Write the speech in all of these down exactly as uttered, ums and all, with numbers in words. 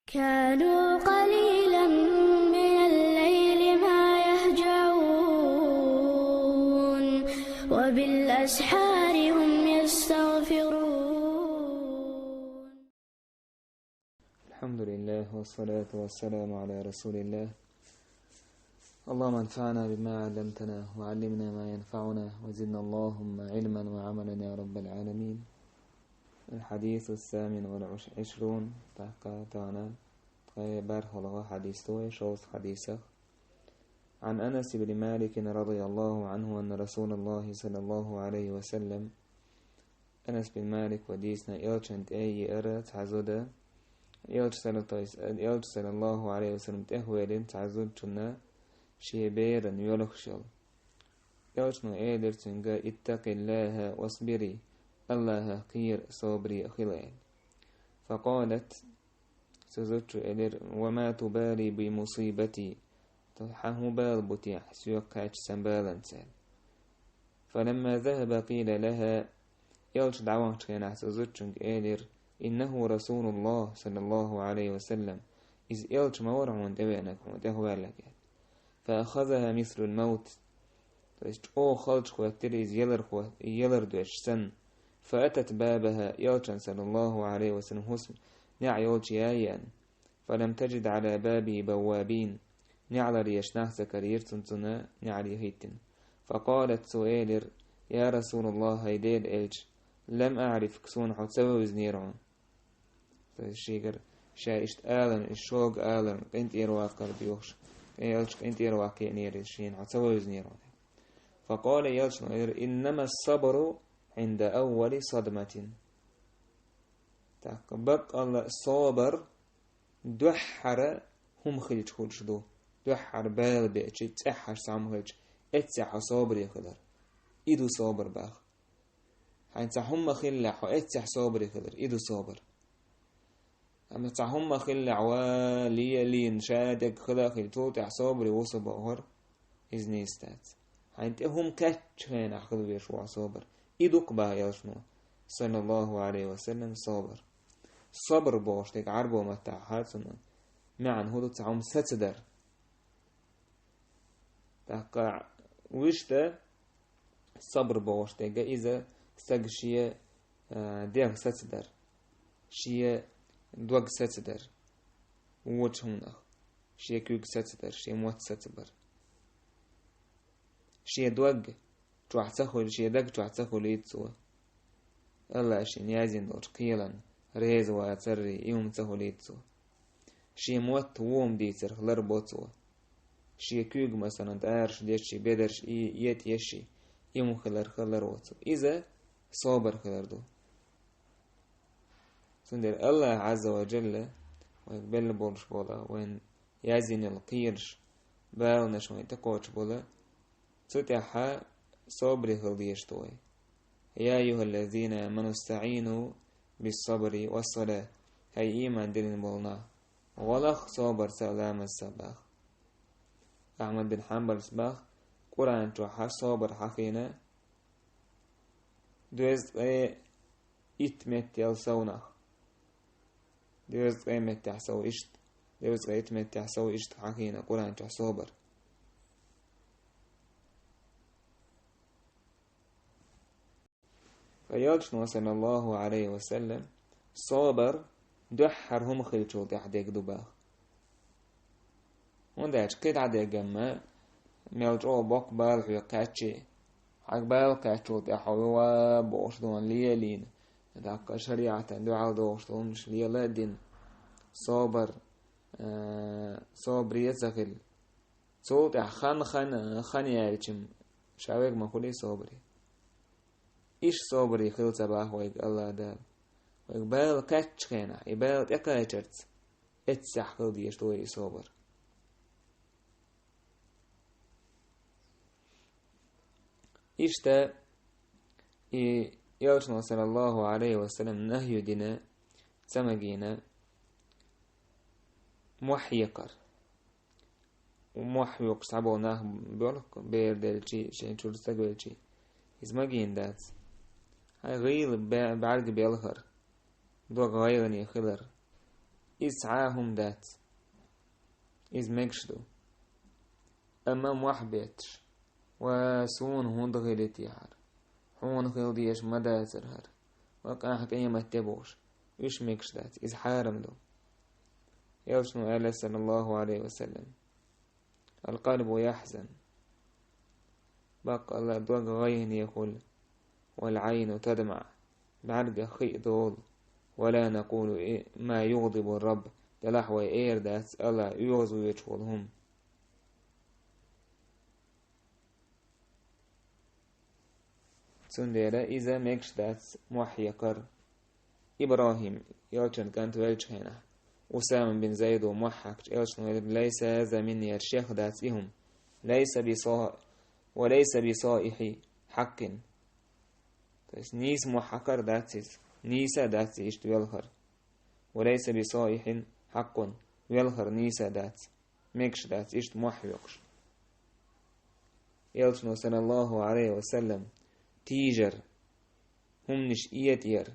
كانوا قليلا من الليل ما يهجعون، وبالأسحار هم يستغفرون. الحمد لله، والصلاة والسلام على رسول الله. اللهم انفعنا بما علمتنا، وعلمنا ما ينفعنا، وزدنا اللهم علما وعملا يا رب العالمين. الحديث الثامن والعشرون. تحقا تعالى. ткъе бархӀлагӀа хьадис ду вай, шовзткъа хьадисах. عن أنس بن مالك رضي الله عنه أن رسول الله صلى الله عليه وسلم. Анас бин Малика дийцина, элчан тӀе еара цхьа зуда. Элча салла-, то есть, элча, саллаллаху алейхи ва саллям, тӀехвелина цхьа зудчунна шен беран йолхаш йолу. Элчано элира цуьнга: «اتق الله واصبري», Аллахах кхера, собаре хила аьлла. فقالت, цу зудчо элира: «وما تبالي بمصيبتي», то хьан хӀун бала бу те, соьга кхаьчча сан баланца аьлла. فلما ذهب قيل لها, элча дӀаваханчу хенахь цу зудчуьнга элира: «إنه رسول الله صلى الله عليه وسلم», иза элча ма вара хьуна тӀевеанарг, хьуна тӀехваьлларг аьлла. فأخذها مثل الموت, то есть чӀогӀа халчахӀоьттира иза ялар хӀо-, ялар доьшуш санна. فأتت بابها, элчан, саллаллаху алейхи ва саллям, хӀусам неӀ йолчу ян еана. فلم تجد على بابه بوابين, неӀ ларъеш нах ца карийра цунна, цунна неӀ лехӀиттина. فقالت, цо элира: «يا رسول الله, хӀай Делан элча, لم أعرفك, суна хьо ца вевзинера хьуна». То есть шегара ша иштта аларна, иштта шога аларна, къинтӀера ваккхар боьхуш, элча къинтӀера ваккхийнера иза, шена хьо ца вевзинера хьуна. فقال, элчано элира: «إنما الصبر عند أول صدمة». ТӀаккха баккъалла собар дуьххьара хӀума хилча хуьлуш ду. Дуьххьара бала беачи, цӀеххьаш цхьа хӀума хилча, эццехь хьо собаре хилар. И ду собар баха. Хьайна цхьа хӀума хиллехь, хьо эццехь собаре хилар, и ду собар. Амма цхьа хӀума хиллехь, ва лелийна, ша дерг хила а хилла, цул тӀаьхьа собаре ву со бохура, иза нийса дац. Хьайна тӀе хӀума кхаьччу хенахь хила везаш ву хьо собар. И ду-кх баха элчано, саллаллаху алейхи ва саллям, собар. Сабр бохуш дерг Ӏарбо маттахь хьацунна маьӀна хӀун ду, цхьа хӀума сацадар. ТӀаккха вуьшта сабр бохуш дерг иза стаг шен, а, дегӀ сацадар, шен дог сацадар вочу хӀуманах, шен куьг сацадар, шен мотт сацабар. Шен дог чохь ца хуьлу, шен даг чохь ца хуьлуьйту цо. Аллаша шена яздина долчу кхелан реза вацаррий, и хӀума ца хуьлуьйту цо. Шен мотт вон дийцарх ларбо цо. Шен куьйга, масалан, тӀараш дешший, бедарш и-, етӀешший, и хӀума хиларх ларво цо. Иза собар хилар ду. Цундела Аллах Азза ва Джалла вайга белла болуш бола, вайна яздина йолу кхелаш, баланаш вайна тӀекхочуш бола, цу тӀехь собаре хила дезаш ду вай. يا أيها الذين آمنوا استعينوا بالصبر والصلاة. ХӀай ийман диллина болу нах, гӀо лаха собарца а, ламазца а баха. Ахьмад бин Хьанбалс баха, Къуръан чохь собар хьахийна дезткъа ткъе итт меттел сов нах. Дезткъа ткъе меттехь сов иштта, дезткъа ткъе итт меттехь сов иштта хьахийна Къуръан чохь собар. Ткъа элчано, саллаллаху алейхи ва саллям, собар дуьххьара хӀума хиллачул тӀаьхьа дерг ду баха. ХӀунда аьлча кхидӀа дегамма, мел чӀогӀа боккха бала хьоьга кхаьччи, хьайга бала кхаьччул тӀаьхьа хьо вуьйва бохуш долу лелийна, тӀаккха шариӀатан дуьхьал дохуш долу хӀуманаш лела а дина, собар, э, собаре а ца хилла. Цул тӀаьхьа хан, хан, хан яьлча-м, ша верг ма хуьлий собаре. Иштта собаре хила ца баха вайга Аллах Дала. Вайга бала кхаьччу хенахь, и бала тӀекхачарца, эццехь хила дезаш ду вай и собар. Иштта и элчано, саллаллаху алейхи ва саллям, нахью дина, ца магийна мохь екхар. Мохь хьоькхуш цхьаболу нах боьлху, бер делчий, шайн чуьра стаг велчий. Иза магийна дац. Хьайн гӀийла бе-, бӀаьрг белхар, дог гӀайгӀане хилар, Иза цхьа а хӀума дац. Иза мегаш ду. Амма мохь бетташ: «Ва, суна хӀунда хилийта хӀара? Хьуна хила дезаш ма дацара хӀара. Ва, къаьхьа къемат де», — бохуш, уьш мегаш дац. Иза хьарам ду. Элчано аьлла, саллаллаху Ӏалайхи ва саллам: «القلب يحزن». Баккъалла, дог гӀайгӀане хуьлу. «والعين تدمع». БӀаьргах хи а долу. «ولا نقول ما يغضب الرب». Делахь вай эр дац АллахӀ оьгӀазвоьдуш волу хӀума. Цундела иза мегаш дац мохь якхар. ИбрахӀим, элчан кӀант веллачу хенахь, Усама бин Зайдо мохь хьаькхча, элчано элира: «ليس هذا مني», хӀара шех дац и хӀума. «ليس بصا-، وليس بصائح حق». То есть нийса мохь хьакхар дац иза, нийса а дац иштта велхар. «وليس بصائح حق», велхар нийса а дац. Мегаш дац иштта мохь хьоькхуш. Элчано, саллаллаху Ӏалайхи ва саллам, тийжар, хӀуманаш этӀаяр,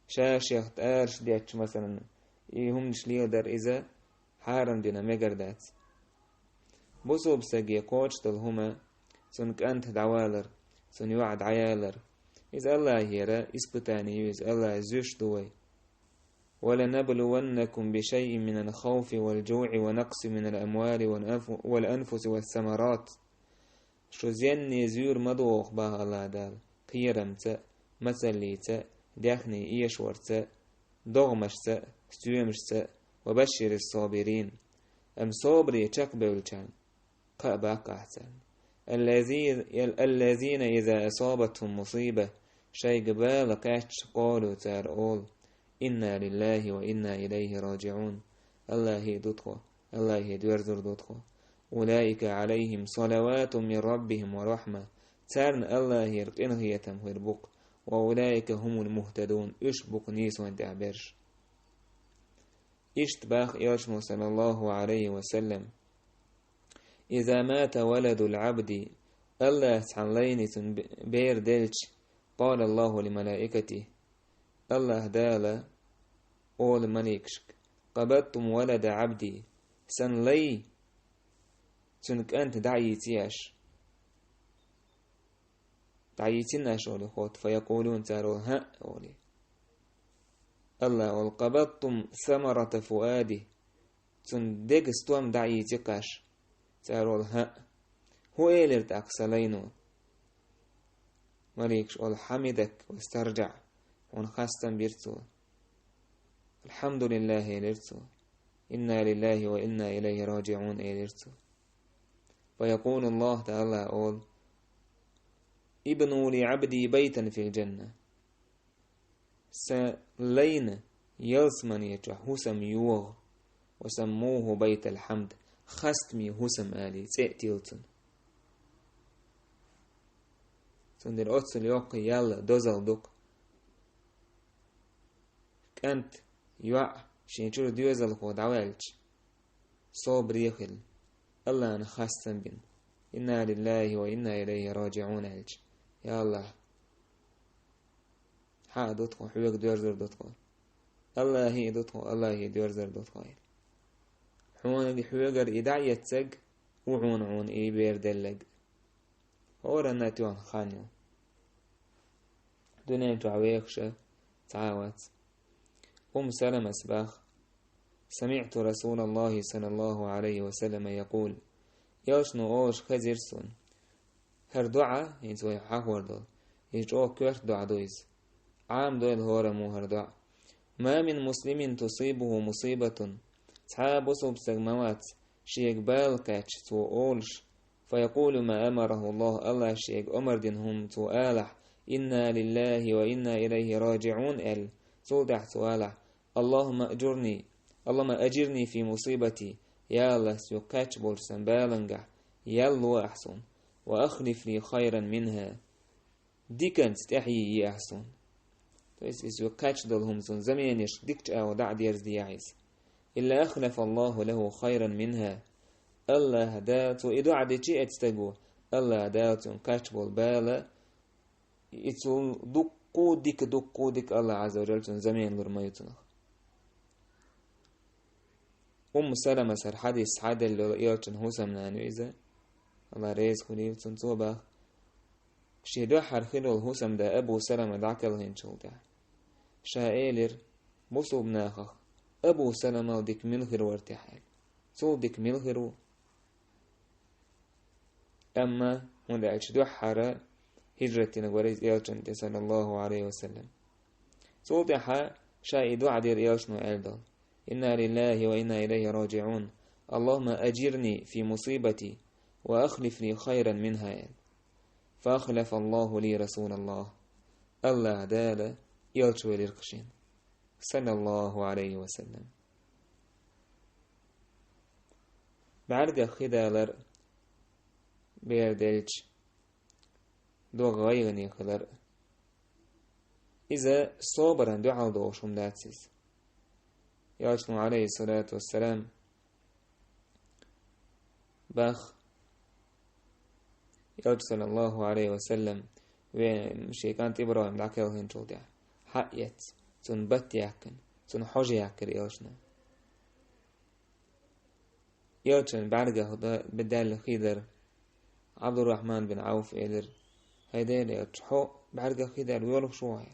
ша шех тӀараш детташ, масалан, и хӀуманаш леладар иза хьарам дина мегар дац. Бусулба стаге кхочушдолу хӀума, цуьнан кӀант дӀавалар, цуьнан йоӀ дӀаялар. Иза АллахӀера испытание ю, иза АллахӀа зуьйш ду вай. «ولنبلونكم بشيء من الخوف والجوع ونقص من الأموال والأنف-، والأنفس والثمرات». Шу зенне зуьйр ма доху, боху АллахӀ Дала, кхерамца а, мацаллица а, даьхни эшорца а, догӀмашца а, стоьмашца а. «وبشر الصابرين». Амма собаре чекхбевллачарна кхаъ баккхахь царна. «الذي-، الذين إذا أصابتهم مصيبة», шайга бала кхаьчча, «قالوا», цара олу: «إنا لله وإنا إليه راجعون». АллахӀе ду тхо, АллахӀе доьрзур ду тхо. «أولئك عليهم صلوات من ربهم ورحمة». Царна АллахӀера къинхетам хир бу-кх. «وأولئك هم المهتدون». Уьш бу-кх нийсонан тӀехь берш. Иштта боху элчано, саллаллаху Ӏалайхи ва саллам: «إذا مات ولد العبد», АллахӀа цхьана лайниг цуьнан бе-, бер делча, «قال الله لملائكته», АллахӀ Дала олу маликашка: «قبضتم ولد عبدي», сан лай, цуьнан кӀант дӀаийци аш? ДӀаийцина аш олий хотта? «فيقولون», цара олу: «ХӀаъ», олий. АллахӀа олу: «قبضتم ثمرة فؤاده», цуьнан деган стом дӀаийци-кх аш? Цара олу: «ХӀаъ». «ХӀун элира тӀаккха сан лайно?» Маликаш олу: «حمدك واسترجع», хьуна хастам бира цо. «الحمد لله», элира цо. «إنا لله وإنا إليه راجعون», элира цо. «فيقول الله», АллахӀа олу: «ابنوا لعبدي بيتا في الجنة». Сан лайна ялсамане чохь хӀусам йогӀа, «وسموه بيت الحمد», хастаме хӀусам алий, цӀе а тилла цунна. Цундела оццул йоккха ял, дозалла ду-кх. КӀант, йоӀ шен чуьра доьзалхо дӀаваьлча, собаре хилла, АллахӀна хастам бина, «إنا لله وإنا إليه راجعون» аьлча: «Я АллахӀ, хьан а ду тхо, хьоьга доьрзур ду тхо. АллахӀе а ду тхо, АллахӀе доьрзур ду тхо». Хьоьга, хьоьгара и дӀа а эццарг, ву хьуна, хьуна и бер делларг. ХӀоранна а тоьхна хан ю. Дуьнен чохь вехаш а цхьа а вац. Умму Саламас боху: «سمعت رسول الله صلى الله عليه وسلم يقول». Элчано олуш хезира суна. ХӀара доӀа, хӀинца вай хьахор долу, иза чӀогӀа коьрта доӀа ду иза. Ӏамадойла хӀораммо хӀара доӀа: «ما من مسلم تصيبه مصيبة». Цхьа а бусулба стаг ма вац, шега бала кхаьчча, цо олуш: «فيقول ما أمره الله», АллахӀа шега омар дина хӀума цо алахь: «إنا لله وإنا إليه راجعون», аьлла, цул тӀаьхьа цо алахь: «اللهم أجرني», «اللهم أجرني في مصيبتي», «Я АллахӀ, соьга кхаьчна болчу сан балангахь ял ло ахь суна, وأخلف لي خيرا منها», диканца тӀаьхье е ахь суна. То есть, иза кхаьчна долу хӀума цунна заменеш дикачу агӀор дӀа а дерзадехьа иза. «إلا أخلف الله له خيرا منها». АллахӀа Дала, цо и доӀа дичи эцу стаго, АллахӀа Дала цунна кхаьчна болу бала, и цул дуккха а дика, дуккха а дика АллахӀа Ӏазза ва Жалла цунна замена лур ма ю цунах. Умму Саламас хӀара хьадис хьаделла йолу элчан хӀусамнана ю иза, АллахӀ реза хуьлийла цунна, цо боху, шен дуьххьара хилла волу хӀусамда Абу Салама дӀакхелхинчул тӀаьхьа. Ша элира бусулба нахах: «Абу Саламал дика мила хир вара техьа?» — аьлла. «Цул дика мила хир ву?» Амма, хӀунда аьлча дуьххьара хӀижрат динарг вара иза элчанна тӀе, саллаллаху Ӏалайхи ва саллам. Цул тӀаьхьа ша и дуӀа дира элчано аьлла долу: «Инна лиллахи ва инна илайхи раджиӀун. Аллахумма аджирни фи мусибати ва ахлиф ли хайран минха», — аьлла. «Фа ахлафа Аллаху ли расулаллах». АллахӀ Дала элча велира-кх шена, саллаллаху Ӏалайхи ва саллам. БӀаьргах хи далар, бер делча, догӀа гӀайгӀане хилар. Иза собаран дуьхьал долуш хӀума дац иза. Элчано, Ӏалайхиссалату вассалам, боху, Элча, саллаллаху Ӏалайхи ва саллам, ве-, шен кӀант ИбрахӀим дӀакхелхинчул тӀаьхьа, хьаэцна, цунна бат яьккхина, цунна хьожа яьккхира элчано. Элчан бӀаьргах да-, даьлла хи дара. Ӏабдуррахьман бин Ӏавф элира: «ХӀай Делан элча, хьо бӀаьргах хи даьлла воьлхуш ву хьо?»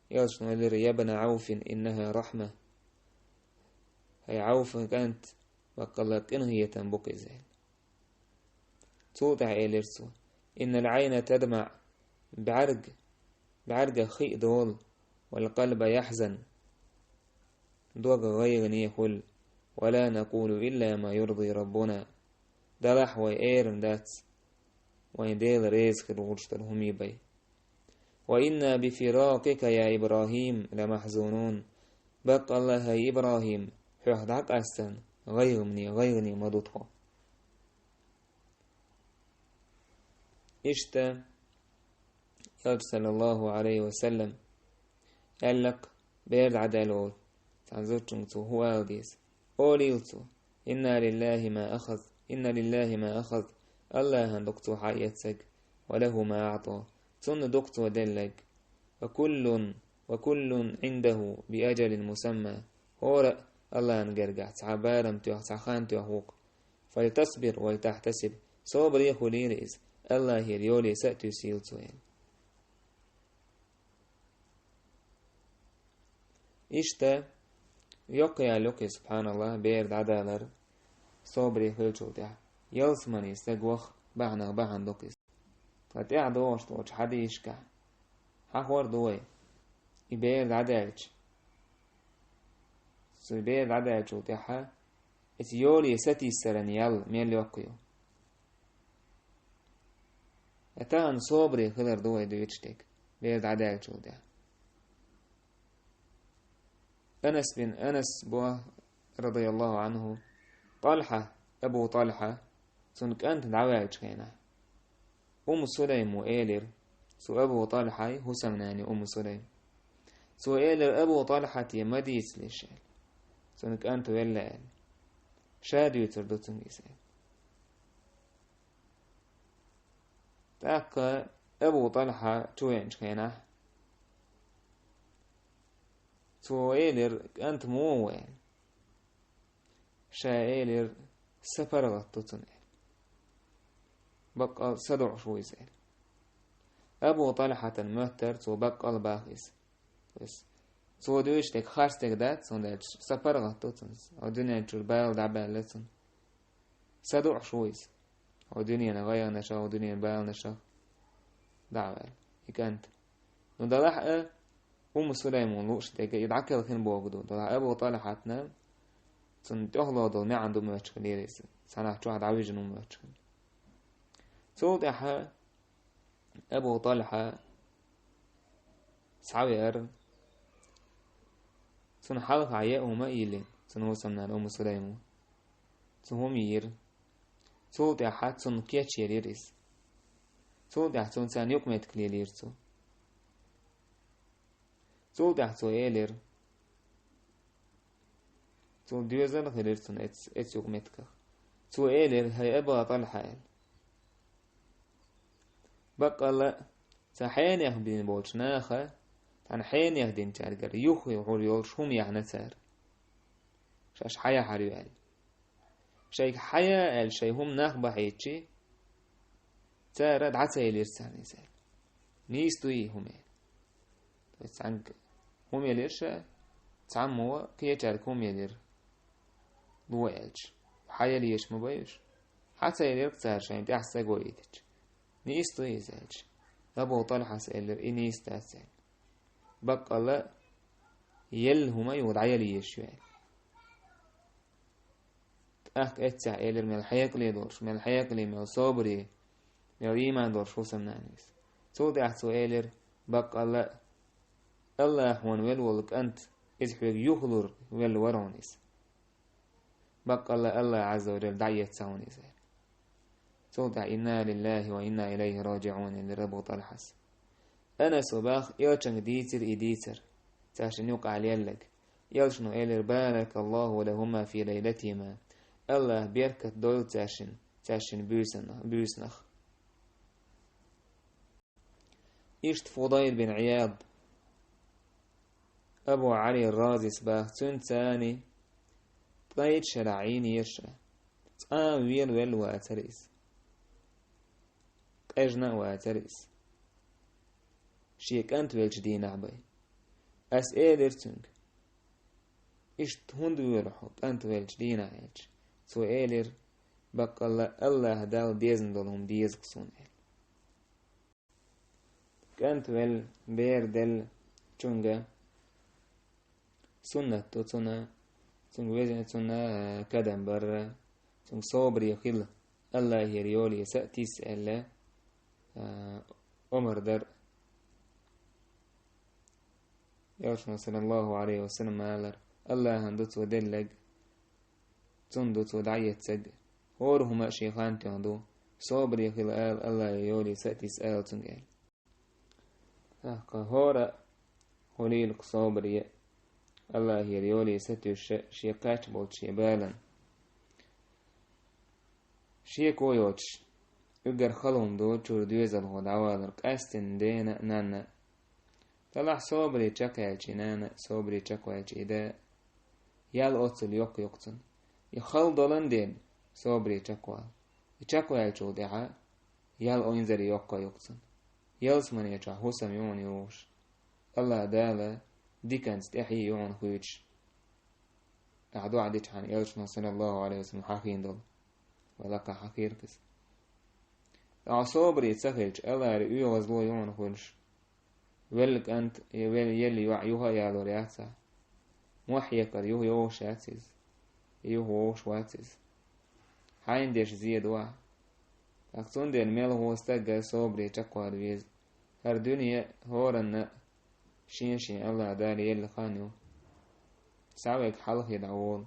Элчано элира: «Я бна Ӏавфин, иннаха рахьма». ХӀай Ӏавфан кӀант, баккъалла къинхетам бу-кх иза, аьлла. Цул тӀаьхьа элира цо: «Иннал Ӏайна тадмаӀ», бӀаьрг, бӀаьргах хи а долу, «вал къалба яхьзан», дог гӀайгӀане хуьлу, «ва ла накъулу илла ма юрди Раббуна», делахь вай эр-м дац, вайн Дела реза хир волуш долу хӀума бен. «Ва инна би фиракъика, я ИбрахӀим, ла махьзунун». Баккъалла, хӀай ИбрахӀим, хьох дӀакъастарна гӀайгӀане, гӀайгӀане ма ду тхо. Иштта, Элча, саллаллаху Ӏалайхи ва саллам, аьлла-кх, бер дӀадаьлла волу цхьана зудчуьнга цо хӀун ала деза. Олийла цо: «Инна лиллахи ма ахаз, инна лиллахи ма ахаз». АллахӀан ду-кх цо хьаэцнарг, «ва лаху ма аӀта». Цунна ду-кх цо делларг. «Ва куллун, ва куллун Ӏиндаху би аджалин мусамма». ХӀора а АллахӀан гергахь цхьа барам тоьхна, цхьа хан тоьхна ву-кх. «Фалтасбир валтахьтасиб». Собаре хуьлийла иза, АллахӀера йоле са а туьйсийла цо, аьлла. Иштта, йоккха ял ю-кх и, субхьаналлахӀ, бер дӀадалар, собаре хилчул тӀаьхьа. Ялсамане стаг ваха бахьанах бахьана ду-кх иза. Ткъа тӀаьхьа догӀуш долчу хьадисашкахь хьахор ду вай, и бер дӀадаьлча, цу бер дӀадаьллачул тӀаьхьа, иза йоле сатийсаран ял мел йоккха ю. Ткъа тахана собаре хилар ду вай дуьйцуш дерг, бер дӀадаьллачул тӀаьхьа. Анас бин Анас боху, радияллаху Ӏанху, ТӀалхьа, Абу ТӀалхьа, цуьнан кӀант дӀаваьллачу хенахь, Умму Сулаймо элира, цу Абу ТӀалхьан хӀусамнана ю Умму Сулайм. Цо элира: «Абу ТӀалхьате ма дийцалаш», — аьлла. «Цуьнан кӀант велла», — аьлла. «Ша дуьйцур ду цуьнга иза», — аьлла. ТӀаккха Абу ТӀалхьа чувеанчу хенахь, цо элира: «КӀант муха ву?» — аьлла. Ша элира: «Сан паргӀат ду цунна», — аьлла. «Баккъал са дуӀуш ву иза», — аьлла. Абу ТӀалхьатан моьттура цо баккъал баха иза. То есть, цо дуьйцуш дерг харц дерг дац, хӀунда аьлча сан паргӀат ду цунна, хӀокху дуьнен чуьра бала дӀабаьлла цунна. Сан дуӀуш ву иза, хӀокху дуьненан гӀайгӀанашах, хӀокху дуьненан баланашах дӀа а ваьлла и кӀант. Ну, делахь а, Умму Сулаймона лууш дерг и дӀакхелхина бохург ду. Делахь Абу ТӀалхьатна цунна тӀехула долу маьӀна ду моьттуш хилира иза, цхьанхьа чохь дӀавижина ву моьттуш хилла. Цул тӀаьхьа Абу ТӀалхьа схьавеара, цунна хьалха яа хӀума а йиллина, цуьнан хӀусамнана Умму Сулаймо. Цо хӀума йира. Цул тӀаьхьа цунна кечйелира иза. Цул тӀаьхьа цунна царна юкъаметтиг лелийра цо. Цул тӀаьхьа цо элира, цул доьзал а хилира цунна эц-, эцу юкъаметтигах. Цо элира: «ХӀай Аба ТӀалхьа», — аьлла. Баккъалла а, цхьа хьенех бина болчу наха, цхьана хьенех динчаьргара юххе хьур йолуш хӀума яьхьна цара. Ш-, аша хьаяхьар ю аьлла. Шайга хьая аьлла, шайн хӀума нах бахьийчи, цара дӀа ца елира царна иза аьлла. Нийса ду и хӀума аьлла. То есть цхьанга хӀума елира ша, цхьаммо кхечаьрга хӀума елира. Ло аьлча, хьаяла еш ма байуш. Хьа ца елира цара шайна тӀехь саго йитича. Нийса ду иза аьлча. Абу ТӀалхьас эллира, и нийса дац аьлла. Баккъалла елла хӀума юха дӀаяла еш ю аьлла. ТӀаккха эццехь элира, мел хьекъале долуш, мел хьекъале, мел собаре, мел ийман долуш хӀусамнана иза. Цул тӀаьхьа цо элира, баккъалла а, Аллахьона велла волу кӀант, иза хьоьга юхалур велла вара хьуна иза. Баккъалла Аллах Ӏазза ва Жалла дӀаэцна хьуна иза. Цул тӀаьхьа: «Инна лиллахи ва инна илайхи раджиӀун», — элира Абу ТӀалхьас. Анаса бах, элчанга дийцира и дийцар, цаьршинна юкъахь лелларг. Элчано элира: «Баракаллаху лахума фи лайлатихима». Аллах беркат дойла цаьршинна, цаьршинна буьйсанах, буьйсанах. Иштта Фудайл бин Ӏияд, Абу Ӏали Разис бах, цуьнца цхьаьна ткъе итт шарахь Ӏийнера ша. Цкъа а велавелла вацара иза. Къежна а вацара иза. Шен кӀант веллачу дийнахь бен. Ас элира цуьнга: «Иштта хӀунда воьлу хьо кӀант веллачу дийнахь?» — аьлча. Цо элира: «Баккъалла Аллаха Далла дезна долу хӀума деза-кх суна», — аьлла. КӀант велла, бер делла чуьнга суннат ду цунна, цуьнга веза, цунна кадам барра, цуьнга собаре хила, Аллахьера йоле са а тийса аьлла, а, омар дара. Элчано, саллаллаху Ӏалайхи ва саллам, ма аллара: «Аллахьан ду цо делларг, цунна ду цо дӀаэцнарг, хӀора хӀума а шен хан тӀехь ду, собаре хила ала, Аллахьера йоле са а тийса ала цуьнга», — аьлла. ТӀаккха хӀора а хуьлийла-кх собаре, Аллахьера йоле сатуьйсуш шен кхаьчна болчу шен балана. Шеко йоцуш, уггар хала хӀума ду чуьра доьзалхо дӀавалар, къаьсттина дена а, нанна а. Делахь собаре чекхъяьлча и нана, собаре чекхваьлча и да, ял оццул йоккха ю-кх цунна. И хала долан дена собаре чекхвала. И чекхваьллачул тӀаьхьа ял инзаре йоккха ю-кх цунна. Ялсамане чохь хӀусам ю хьуна йогӀуш. Аллах Дала диканца тӀаьхье ю хьуна хуьйцуш. Ахьа дуьхьа дичхьана, элчано, саллаллаху Ӏалайхи ва саллам, хьахийна долу. Вай лакхахь хьахийра-кх иза. Ахьа собаре ца хилча, Аллахьера оьгӀазло ю хьуна хуьлуш. Велла кӀант, я велла елла йоӀ юха а ялор яц ахь. Мохь хьекхар юха йогӀуш яц иза. Я юха вогӀуш вац иза. Хьайна деш зен ду ахь. ТӀаккха цундела мелхо стаг а собаре чекхвала веза. ХӀара дуьне а, хӀоранна а шен-шен Аллах Дала елла хан ю. Цхьа верг хьалхе дӀаволу,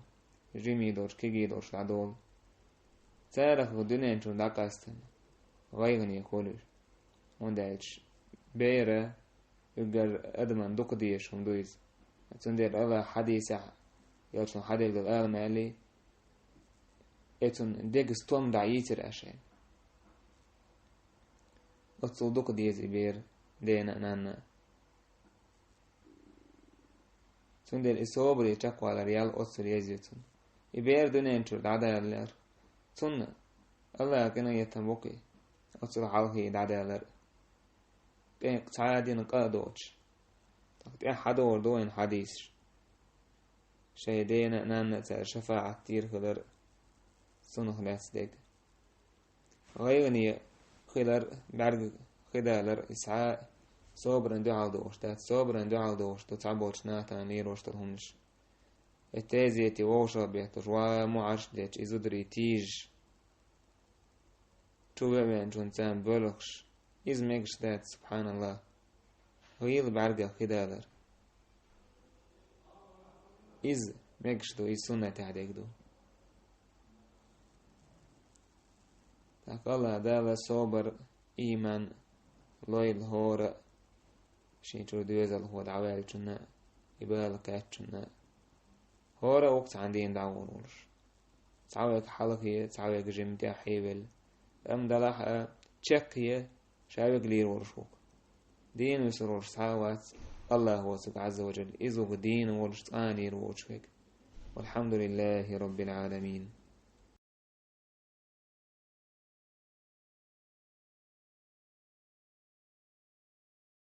жимий долуш, кегий долуш дӀадолу. Царах дуьнен чуьра дӀакъастина гӀайгӀане хуьлу. ХӀунда аьлча бер а уггар адаман дукха дезаш хӀума ду иза. Цундела Аллах хьадисехь, элчано хьадиллина ала ма аьллий, и цунна дега стом дӀайийцира аша. Оццул дукха деза и бер дена а, нанна а. Цундела и собаре чекхвалар ял оццул еза ю цунна. И бер дуьнен чуьра дӀадалалар. Цунна Аллах къинхетам бу-кх и, оццул хьалхе дӀадалар. ТӀе цхьа а дина къа а доцуш. ТӀаккха тӀаьхьа хьадолур ду вайна хьадисаш. Шайн дена а, нанна а цара шафаӀат дийр хилар, цунах лаьцна дерг. ГӀайгӀане хилар, бӀаьргах хи далар, иза цхьа а собаран дуьхьал догӀуш дац. Собаран дуьхьал догӀуш ду цхьаболчу нахана лелош долу хӀуманаш. И тезете вовшах бетталуш, ва мухь Ӏаш детташ, и зударий тийжаш, чу веана чунна царна боьлхуш, иза мегаш дац, субхьаналлах. ГӀийла бӀаьргах хи далар. Иза мегаш ду, иза суннатехь дерг ду. ТӀаккха Аллах Дала собар, ийман лойла хӀора а, шен чуьра доьзалхо дӀаваьллачунна а, и бала кхаьчначунна а. ХӀора а ву-кх цхьана дийна дӀагӀур волуш. Цхьа верг хьалхе, цхьа верг жимма тӀаьхье велла. Амма делахь а чекхъе, ша верг лийр волуш ву-кх. Дийна вуьсур волуш цхьа а вац, Аллах воцург Ӏазза ва Жалла, иза ву-кх дийна волуш, цкъа а лийр воцуш верг. والحمد لله رب العالمين.